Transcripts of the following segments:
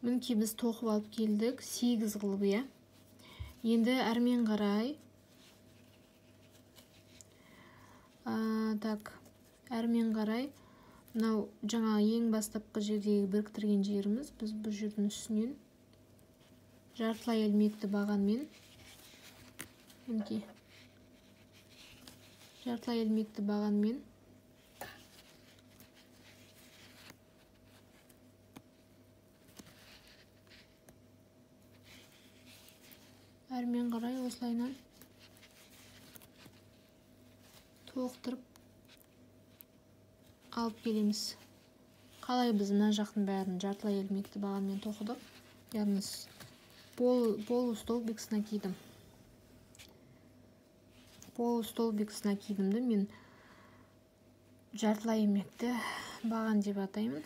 Мінекей біз тоқып алып келдік 8 қылып, иә. Енді әрмен қарай так, әрмен қарай мынау жаңа ең бастапқы жердегі біріктірген жеріміз, біз бұл жердің үстінен жартылай ілмекті бағанмен, мінекей жартылай ілмекті бағанмен әрмен қарай осылайынан толықтырып алып келеміз. Қалай біз мына жақтың бәрін жартылай ілмекті бағанмен тоқыдық, яғни полустолбик с накидом. Полустолбик с накидімді мен жартылай ілмекті баған деп атаймын.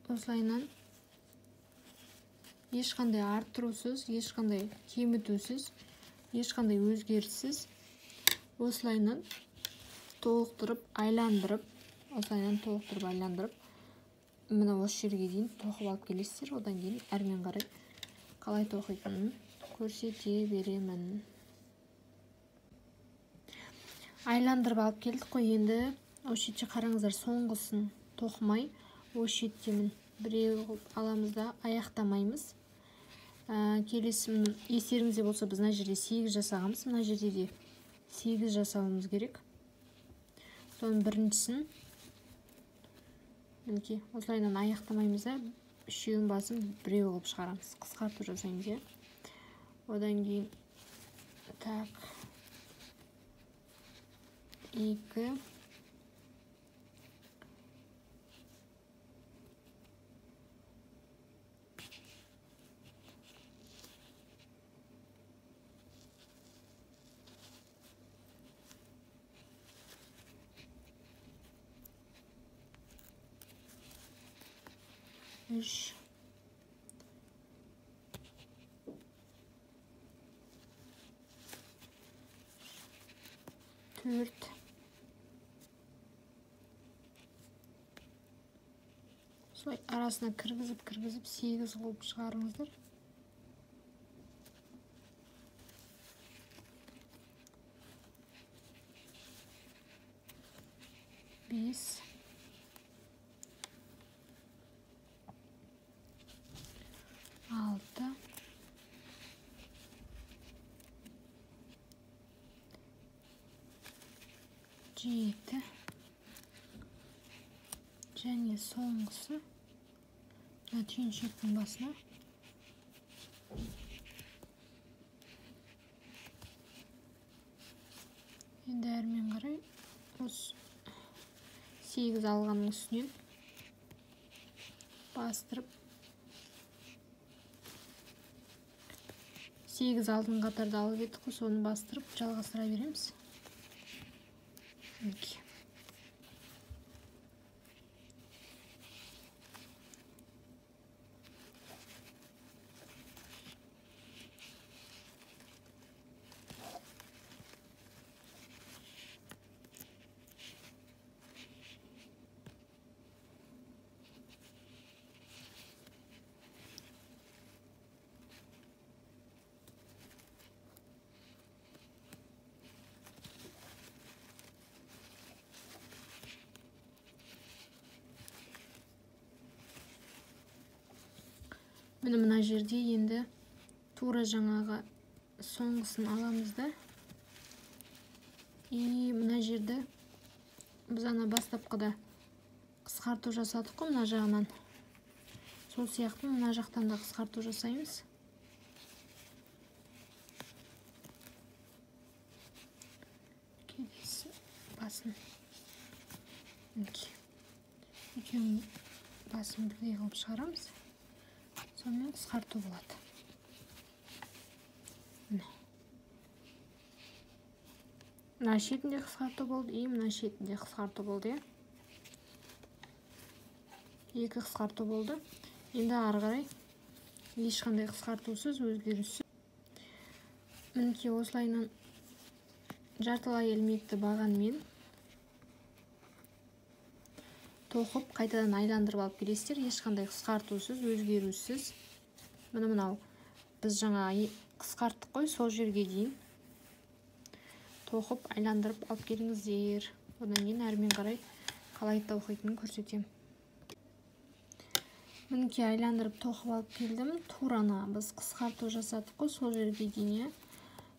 Осылайынан ешқандай арттырусыз, ешқандай кемітусіз, ешқандай өзгеріссіз осылайынан толықтырып айландырып, осылайынан толықтырып айландырып мына осы жерге дейін тоқып алып келесіздер. Одан кейін әрмен қарай қалай тоқитынын көрсете беремін. Айландырып алып келдік қой. Енді осы шетте қараңыздар, соңғысын тоқымай осы шеттемін біреу қылып аламыз да аяқтамаймыз. Келесі естеріңізде болса, біз мына жерде 8 жасағанбыз, мына жерде де 8 жасауымыз керек. Соның біріншісін мінекей осылайынан аяқтамаймыз да үшеуін басын біреу қылып шығарамыз, қысқарту жасаймыз, иә. Одан кейін так 2 3 4 солай арасына кіргізіп 8 қылып шығарыңыздар. 5 6 7 және соңғысы мына түйіншектің басына енді әрмен қарай осы 8 алғанның үстінен бастырып 8 алдын қатарды алып едік қой, соны бастырып жалғастыра береміз. Мінекей. Міне мына жерде енді тура жаңағы соңғысын аламыз да, и мына жерді біз ана бастапқыда қысқарту жасадық қой мына жағынан, сол сияқты мына жақтан да қысқарту жасаймыз. Келесі басын мінекей екеуінің басын бірдей қылып шығарамыз. Сонымен қысқарту болады. Міне. Мына шетінде қысқарту болды, и мына шетінде қысқарту болды, иә. 2 қысқарту болды. Енді ары қарай ешқандай қысқартусыз, өзгеріссіз. Мінекей осылайынан жартылай ілмекті бағанмен Тоқып қайтадан айландырып алып келесіздер, ешқандай қысқартусыз, өзгерусіз. Міне мынау біз жаңа қысқарттық қой, сол жерге дейін тоқып айландырып алып келіңіздер. Одан кейін әрмен қарай қалай тоқитынын көрсетемін. Мінекей айландырып тоқып алып келдім. Тураны біз қысқарту жасадық қой, сол жерге дейін.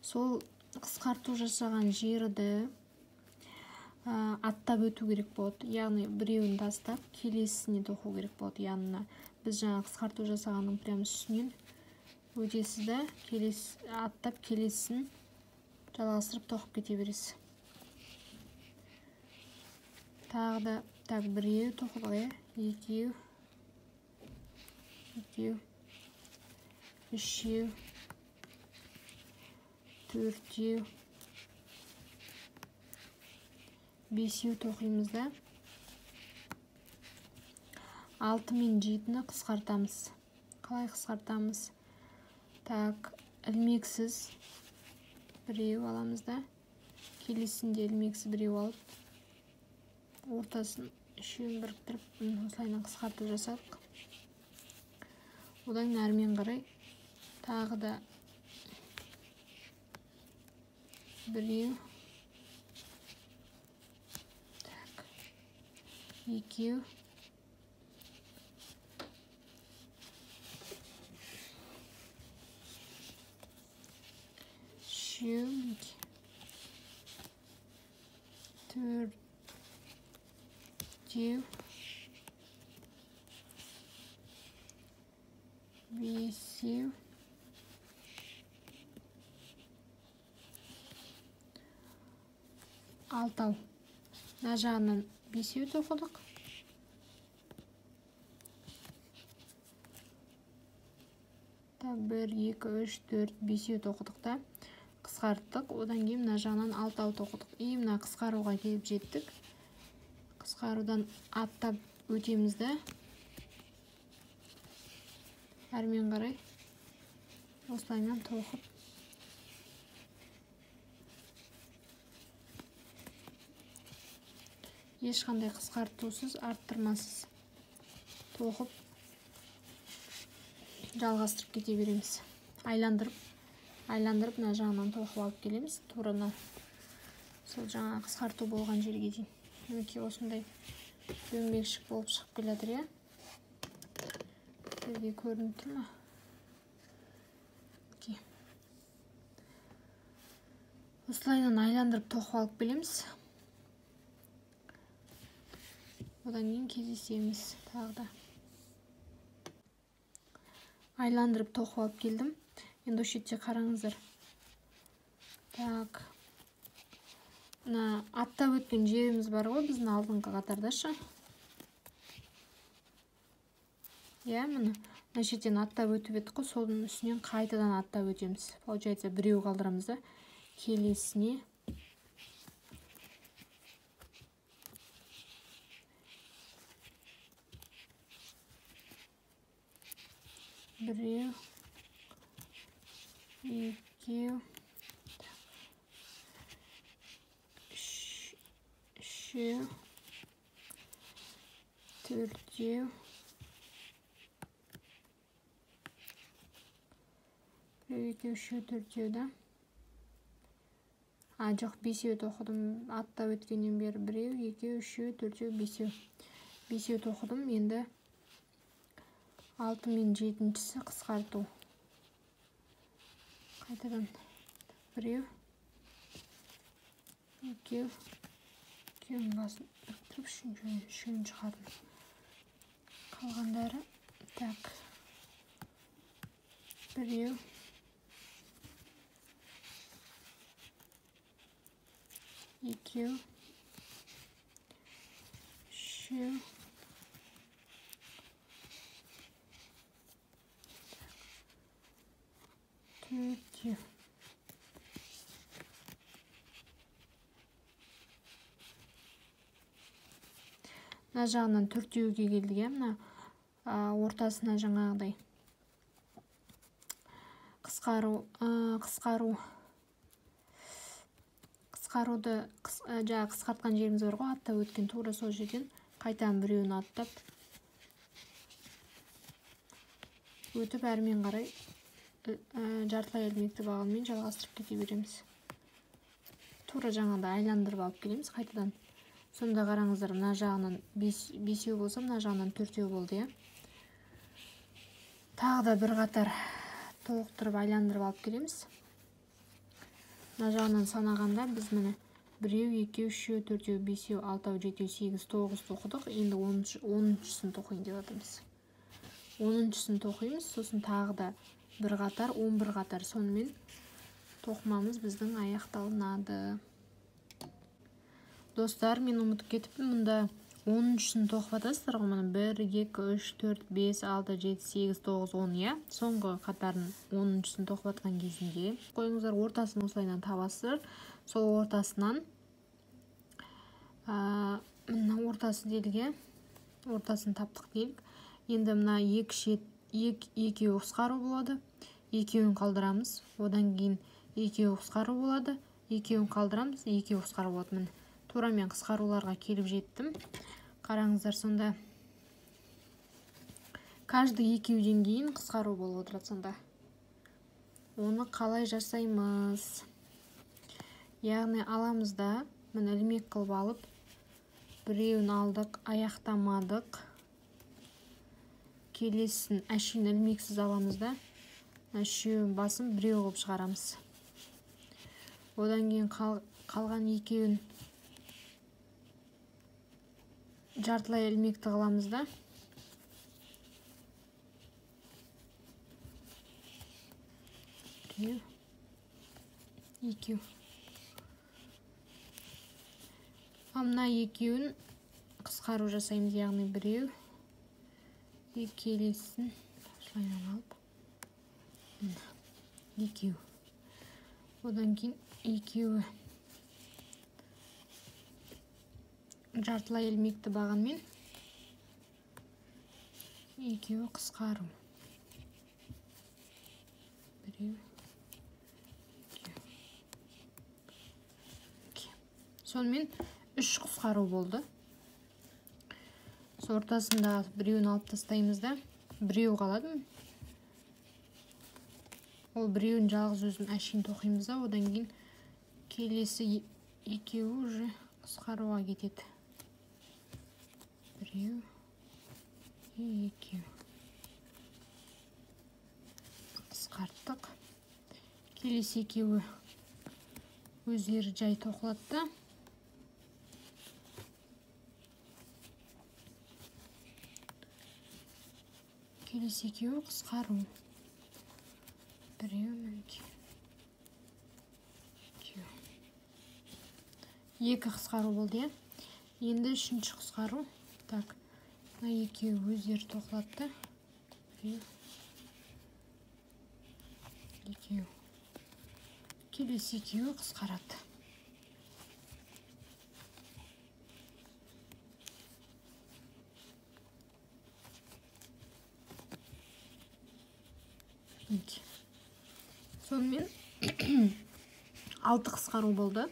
Сол қысқарту жасаған жерді аттап өту керек болады. Яғни біреуін тастап келесісіне тоқу керек болады. Яғни біз жаңа қысқарту жасағанның прям үстінен өтесіз да, келесі аттап келесісін жалғастырып тоқып кете бересіз. Тағы да так біреу тоқыдық, иә, екеу, екеу, үшеу, төртеу, бесеу тоқимыз да. 6 мен 7-ні қысқартамыз. Қалай қысқартамыз? Так, ілмексіз біреу аламыз да, келесінде ілмексіз біреу алып, ортасын үшеуін біріктіріп, осылайынан қысқарту жасадық. Одан әрмен қарай тағы да біреу, так, екеу, үшеу, төртеу, бесеу, алтау. Мына жағынан бесеу тоқыдық. Так, 1, 2, 3, 4, бесеу тоқыдық та қысқарттық. Одан кейін мына жағынан алтау тоқыдық. И мына қысқаруға келіп жеттік. Қысқарудан аттап өтеміз да, әрмен қарай осылайынан тоқып ешқандай қысқартусыз, арттырмасыз тоқып жалғастырып кете береміз. Айландырып, айландырып мына жағынан тоқып алып келеміз, тура мына сол жаңа қысқарту болған жерге дейін. Мінекей осындай дөңбекшік болып шығып келе жатыр, иә. Сіздерге көрініп тұр ма? Мінекей. Осылайынан айландырып тоқып алып келеміз. Одан кейін кездесеміз тағы да. Айландырып тоқып алып келдім. Енді осы жерде қараңыздар. Так. Мына аттап өткен жеріміз бар ғой біздің алдыңғы қатардашы. Иә, міне мына жерден аттап өтіп едік қой, соның үстінен қайтадан аттап өтеміз. Получается, біреу қалдырамыз да, келесіне біреу, екеу, үшеу, төртеу, біреу, екеу, үшеу, төртеу да. А, жоқ, бесеу тоқыдым. Аттап өткеннен бері біреу, екеу, үшеу, төртеу, бесеу. Бесеу тоқыдым. Енді 6 мен 7-шісі қысқарту. Қайтадан біреу, екеу, екеуінің басын біріктіріп үшеуін шығардым. Қалғандары так, біреу, екеу, үшеу, төртеу. Мына жағынан төртеуге келдік, иә, мына ортасына жаңағыдай қысқаруды жаңа қысқартқан жеріміз бар ғой, аттап өткен тура сол жерден Қайтадан біреуін аттап өтіп, әрмен қарай жартылай ілмекті бағанмен жалғастырып кете береміз. Тура жаңағыдай айландырып алып келеміз қайтадан. Сонда қараңыздар, мына жағынан бесеу болса, мына жағынан төртеу болды, иә. Тағы да бір қатар толықтырып айландырып алып келеміз. Мына жағынан санағанда біз міне біреу, екеу, үшеу, төртеу, бесеу, алтау, жетеу, сегіз, тоғыз тоқыдық. Енді оныншысын тоқиын деп жатырмыз. Оныншысын тоқимыз, сосын тағы да бір қатар, 11 қатар. Сонымен тоқымамыз біздің аяқталынады. Достар, мен ұмытып кетіппін, мұнда оныншысын тоқып жатасыздар ғой, міне 1, 2, 3, 4, 5, 6, 7, 8, 9, 10, иә. Соңғы қатарын оныншысын тоқып жатқан кезінде қойыңыздар, ортасын осылайынан табасыздар. Сол ортасынан, мына ортасы делік, иә, ортасын таптық делік. Енді мына екі шет, екеуі қысқару болады, екеуін қалдырамыз. Одан кейін екеуі қысқару болады, екеуін қалдырамыз, екеуі қысқару болады. Міне тура мен қысқаруларға келіп жеттім. Қараңыздар, сонда каждый екеуден кейін қысқару болып отырады сонда. Оны қалай жасаймыз? Яғни аламыз да, міне ілмек қылып алып, біреуін алдық, аяқтамадық. Келесін әшейін ілмексіз аламыз да, үшеуін басын біреу қылып шығарамыз. Одан кейін қалған екеуін жартылай ілмекті қыламыз да, біреу, екеу. Ал мына екеуін қысқару жасаймыз, яғни біреу, келесін осылайынан алып, міне екеу. Одан кейін екеуі жартылай ілмекті бағанмен екеуі қысқару. Біреу, екеу. Сонымен үш қысқару болды. Сол ортасында біреуін алып тастаймыз да, біреу қалады. Ол біреуін жалғыз өзін әшейін тоқимыз да, одан кейін келесі екеуі уже қысқаруға кетеді. Біреу, екеу. Қысқарттық. Келесі екеуі өздері жай тоқылады да. Келесі екеуі қысқару. Біреу, екеу. Екі қысқару болды, иә. Енді үшінші қысқару. Так, мына екеуі өздері тоқылады да. Біреу, екеу. Келесі екеуі қысқарады. Сонымен 6 қысқару болды.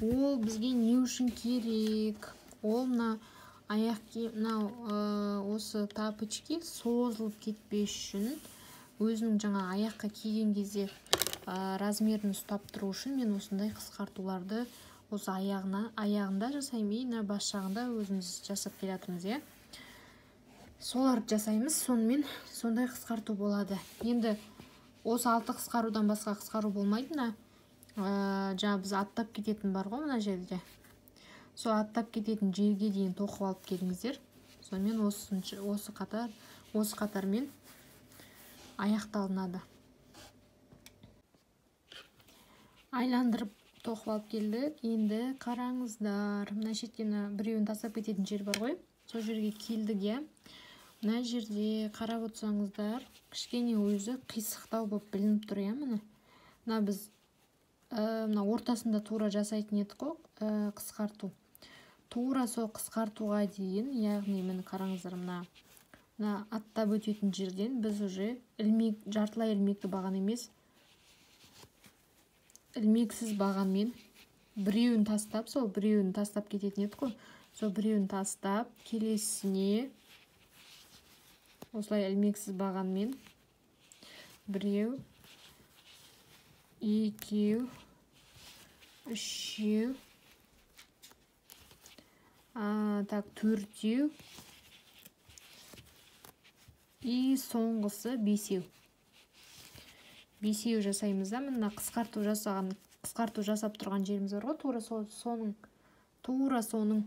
Ол бізге не үшін керек? Ол мына аяқ киім, мынау осы тапочки созылып кетпес үшін, өзінің жаңа аяққа киген кезде размерін ұстап тұру үшін мен осындай қысқартуларды осы аяғында жасаймын, мына бас жағында өзіміз жасап келе жатырмыз, иә. Соларды жасаймыз, сонымен сондай қысқарту болады. Енді осы 6 қысқарудан басқа қысқару болмайды. Мына жаңа біз аттап кететін бар ғой мына жерде. Сол аттап кететін жерге дейін тоқып алып келіңіздер. Сонымен осы қатармен аяқталынады. Айландырып тоқып алып келдік. Енді қараңыздар, мына шеттен біреуін тастап кететін жер бар ғой. Сол жерге келдік, иә. Мына жерде қарап отырсаңыздар, кішкене өзі қисықтау болып білініп тұр, иә, міне. Мына біз мына ортасында тура жасайтын едік қой, қысқарту. Тура сол қысқартуға дейін, яғни міне қараңыздар, мына аттап өтетін жерден біз уже ілмек, жартылай ілмекті баған емес, ілмексіз бағанмен біреуін тастап, сол біреуін тастап кететін едік қой. Сол біреуін тастап, келесісіне осылай ілмексіз бағанмен біреу, екеу, үшеу, так, төртеу и соңғысы бесеу. Бесеу жасаймыз да, мына қысқарту жасап тұрған жеріміз бар ғой, тура соның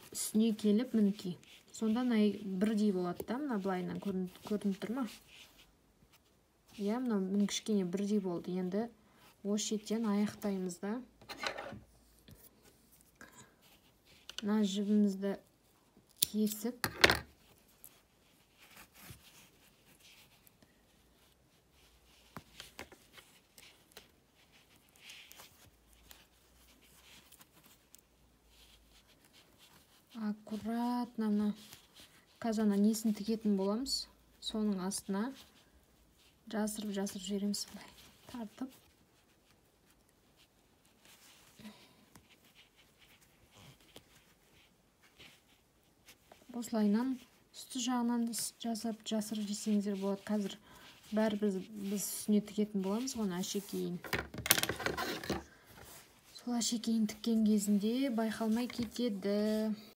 үстіне келіп мінекей. Сонда бірдей болады да, мына былайынан көрініп тұр ма? Иә, мына міне кішкене бірдей болды. Енді осы шеттен аяқтаймыз да. Мына жібімізді кесіп, аккуратно мына қазір ана несін тігетін боламыз, соның астына жасырып жібереміз былай тартып. Осылайынан үсті жағынан жасап жасырып жесеңіздер болады. Қазір бәрі біз үстіне тігетін боламыз ғой әшекейін. Сол әшекейін тіккен кезінде байқалмай кетеді.